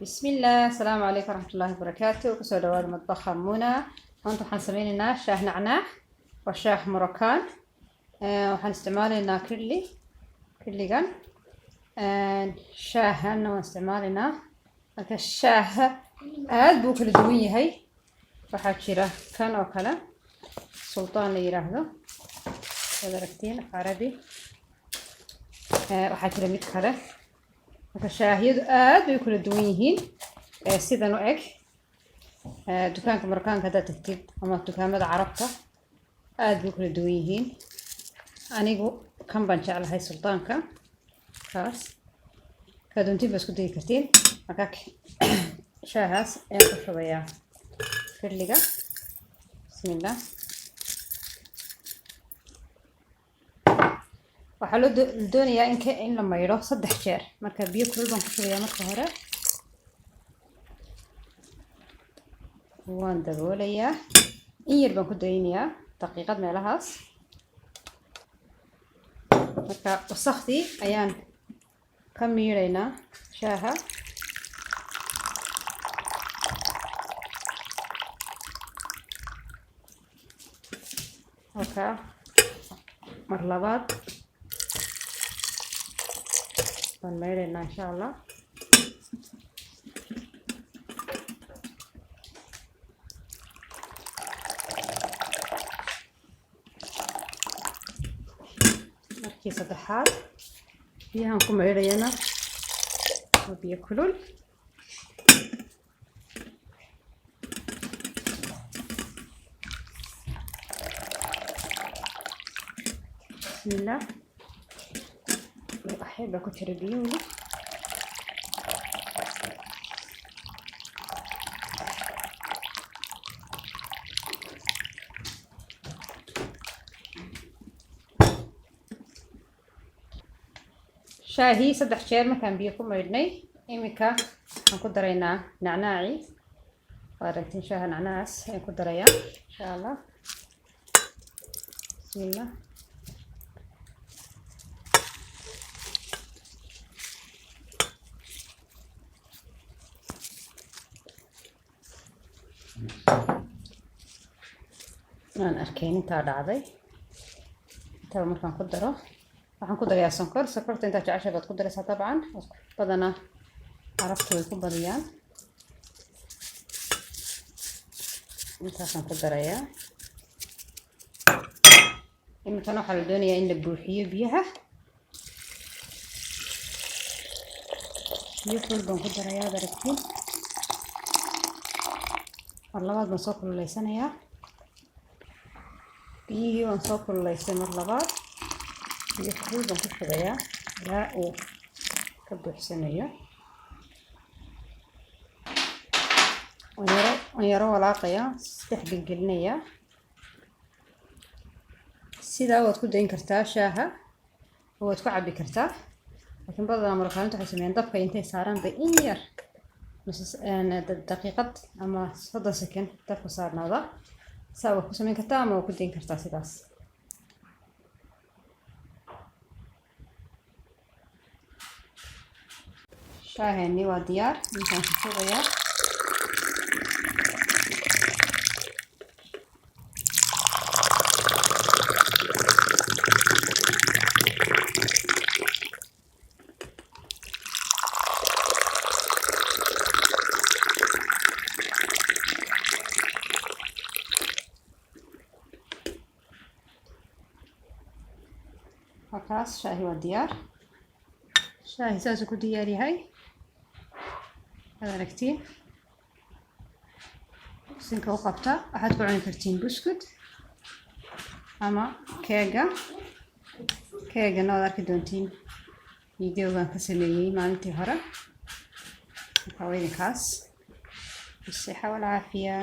Bismillaah, asalaamu calaykum waraxmatullaahi wabarakaatu. Kusoo dhawaada madbaxa Muna. Maanta waxaan sameyneynaa shaah nacnaac, waa shaah Moroccan. Waxaan isticmaaleynaa kirli, kirligan shaahana waan isticmaaleynaa. Marka shaaha aad buu kala duwan yahay. Waxaa jira kan oo kale Sultaan la yiraahdo, waad aragtiin, Carabi. Waxaa jira mid kale. Marka shaahyadu aad bay u kala duwan yihiin. Sidan u eg dukaanka Marakaanka haddaad tagtid ama dukaamada Carabta, aad bay u kala duwan yihiin. Anigu kan baan jeclahay, Sultaanka. Kaas kaa doontiin baa isku dayi kartiin. Marka shaahaas ayaan ku shubayaa kirliga. Bismillah. Waxaa loo doonayaa in la maydho 3 jeer. Marka biyo kulul baan ku shubayaa. Marka hore waan daboolayaa, in yar baan ku daynayaa, daqiiqad meelahaas. Marka wasakhdii ayaan ka miidhaynaa shaaha. Halkaa mar labaad baan maydhaynaa, insha Allah. Markii saddexaad biyahan ku maydhayana waa biyo kulul. Bismillah. Waxyar baa ku jira biyo weli. Shaahii 3 jeer markaan biyo ku maydhnay, iminka waxaan ku daraynaa nacnaaci. Waa aragtiin, shaaha nacnacaas ayaan ku darayaa, insha Allah. Bismillah. Waan arkayn intaa dhacday. Intaba markaan ku daro, waxaan ku darayaa sonkor. Sonkorta intaa jeceshay baad ku daraysaa. Dabcan badanaa Carabtu way ku badiyaan. Intaasaan ku darayaa. Iminkana waxaa la doonayaa in la buuxiyo biyaha. Biyo kulul baan ku darayaa, ad aragtiin. Mar labaad baan soo kululeysanayaa. Biyihii waan soo kululeysay mar labaad. Biyo kulul baan ku shubayaa ilaa uu ka buuxsanayo. Waan yaro walaaqayaa, isdhex gelgelinayaa. Sidaa waad ku dayn kartaa shaaha oo waad ku cabbi kartaa, laakiin badanaa Marokaaninta waxay sameeyaan dabka intay saaraan bay in yar daqiiqad ama 30 second dabka saarnaada. Saa waad ku samayn kartaa ama waad ku dayn kartaa sidaas. Shaaheeni waa diyaar. Intaan ku shubayaa. Halkaas shaahi waa diyaar. Shaahi saasuu ku diyaar yahay, waad aragtiin. Sinka u qabta. Waxaad ku cuni kartiin buskud ama keega. Keegana waad arki doontiin videogan ka sameeyey maalintii hore. Marka waa idinkaas. Bisixa walcaafiya.